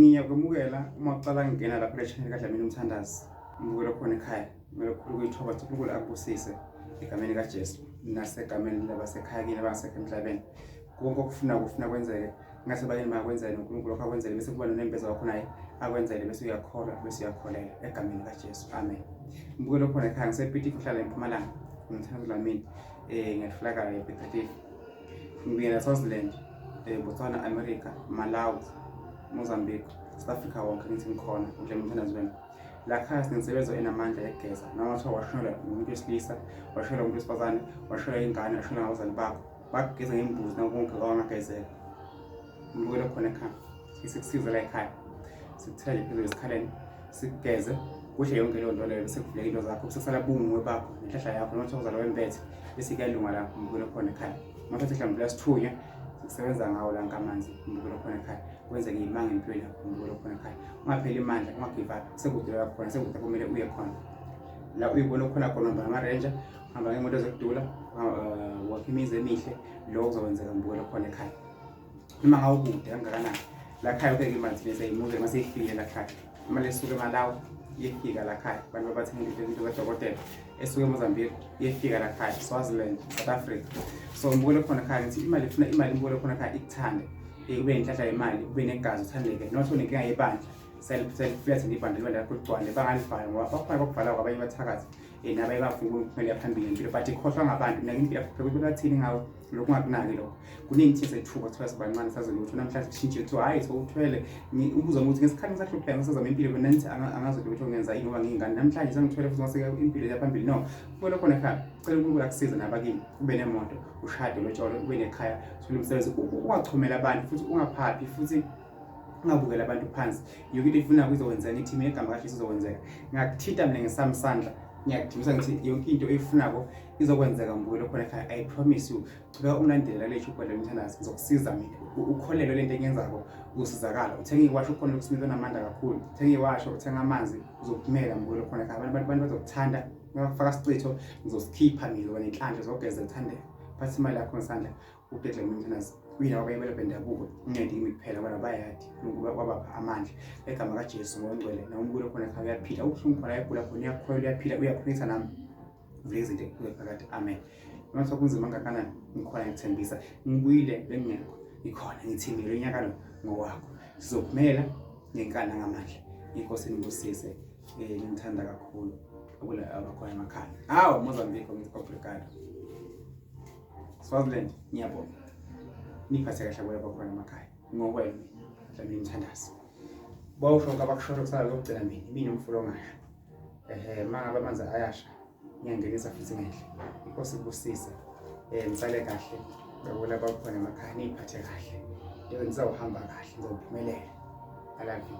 Ngiyakwemukela uma uqala ngingena lapha kule channel kaDlamini Umthandazi. Ngibukela khona ekhaya. Ngicela ukukhulu kuyithoba ukuthi uNkulunkulu akubusise egameni kaJesu nasegameni labasekhaya kini abangasekho emhlabeni. Konke okufuna kufuna kwenzeke. Ngase bakini makwenzele uNkulunkulu wakho akwenzele bese kuba nonembeza wakho naye akwenzele bese uyakholwa bese uyakholelwa egameni kaJesu. Amen. Ngibukela khona ekhaya ngisePiti ngihlala eMpumalanga. Ngimthanda uDlamini. Ngiyatholakala ePiti. Ngibuyela Swaziland, Botswana, America, Malawi, Mozambique, South Africa wonke ngithi ngikhona udla emthandazweni. La khaya sinensebenzo enamandla yokugeza noma kuthiwa washonelwa ngumuntu wesilisa, washonelwa umuntu wesifazane, washonelwa ingane, washonelwa ngabazali bakho, bakugeza ngembuzi nakonke kwangagezeka. Ngibukele khona ekhaya, sikusize la ekhaya, sikuthela nje phezulu esikhaleni, sikugeze kuhle yonke leyo nto leyo bese kuvuleka into zakho bese kusala bunguwe bakho nenhlahla yakho noma kuthiwa uzalwa wembethe bese kuyalunga la ngibukele khona ekhaya. Uma kuthiwa mhlawumbe uyasithunya sikusebenza ngawo la nkamanzi ngibukele khona ekhaya kwenzeke imanga empilweni yakho ngibukele khona ekhaya. Ungapheli imandla, ungagive up, sekude la khona, sekude kumele uye khona. La uyibona khona khona uhamba ngama-ranger, uhamba ngey'moto zokudula, wakha imizi emihle, lokho kuzokwenzeka ngibukele khona ekhaya. Noma ngawukude kangakanani la khaya ubeke imali thina siyayimuke uma seyifikile la khaya. Imali esuka eMalawi iyefika la khaya, abantu babathenga into zadokotela esuka eMozambique iyefika la khaya, Swaziland, South Africa. So ngibukele khona khaya ngithi imali ifuna imali, ngibukele khona khaya ikuthande, ube nenhlahla yemali, ube negazi uthandeke, not unenkinga yebandla seliflethe ibandla ibandla lakho ligcwale bangalivali ngoba bakhona bakuvala kwabanye bathakathi nabanye bafuna ukuphumelela phambili ngempilo but khohlwa ngabantu mina impilo yakho ukuthi bathini ngawe lokhu ungakunaki lokho. Kuningi thina sethuka kuthiwa sibancane sazi lutho namhlanje kushintshe kuthiwa hhayi sewuthwele. Ubuza ukuthi ngesikhathi ngisahlupheka ngisazama impilo mina nithi angazi lutho ngenza yini ngoba ngiyingane namhlanje sengithwele futhi ngase impilo yaphambili no. Kubona khona ekhaya cela uNkulunkulu akusize nabakini ube nemoto ushade lotsholo ube nekhaya uthole umsebenzi ungachomela abantu futhi ungaphaphi futhi ungabukela abantu phansi. Yonke into ifunayo izokwenzeka ngithi mina igama kaJesu izokwenzeka. Ngiyakuthinta mina ngesami isandla ngiyakudumisa ngithi yonke into oyifunako izokwenzeka mbukelo khona ekhaya. I promise you. Chubeka ungilandele la YouTube la mthandazi ngizokusiza mina. Ukholelwe lento engiyenzako uzosizakala. Uthenga iwasho ukhona ukusimisa namandla kakhulu. Uthenga iwasho, uthenga amanzi uzophumela mbukelo khona ekhaya. Abantu abantu bazokuthanda ngakufaka isicitho ngizosikhipha mina uzoba nenhlanhla uzogeza uthandeke. Phatha imali yakho ngesandla udedle mthandazi. Uyina kwabanye belapha bendabuko incedi kimi kuphela kodwa bayadi uNkulunkulu wabapha amandla egama kaJesu ngongcwele nawumbukelo khona ekhaya uyaphila ubuhlungu khona uyagula khona uyakholwa uyaphila uyakhonisa nami vule izinto ekuphile phakathi. Amen. Noma kuthiwa kunzima kangakanani ngikhona ngikuthembisa ngibuyile bengingekho ngikhona ngithi mina lo nyaka lo ngowakho sizophumela ngenkani nangamandla. Inkosi inibusise ngithanda kakhulu ukula abakhona emakhaya. Hawu Mozambique ngithi obrigado. Swaziland ngiyabonga. Niphathe kahle kuya bakhona emakhaya. Ngokwenu mhlawumbe imthandazo. Bawusho abakushoyo kusala lokugcina mina mina umfula ongasho. Ehe mangabe amanzi ayasha ngiyangenisa futhi ngenhle. Inkosi ibusise. Nisale kahle. Ngakula bakhona emakhaya niphathe kahle. Yebo nizawuhamba kahle nizophumelela. I love you.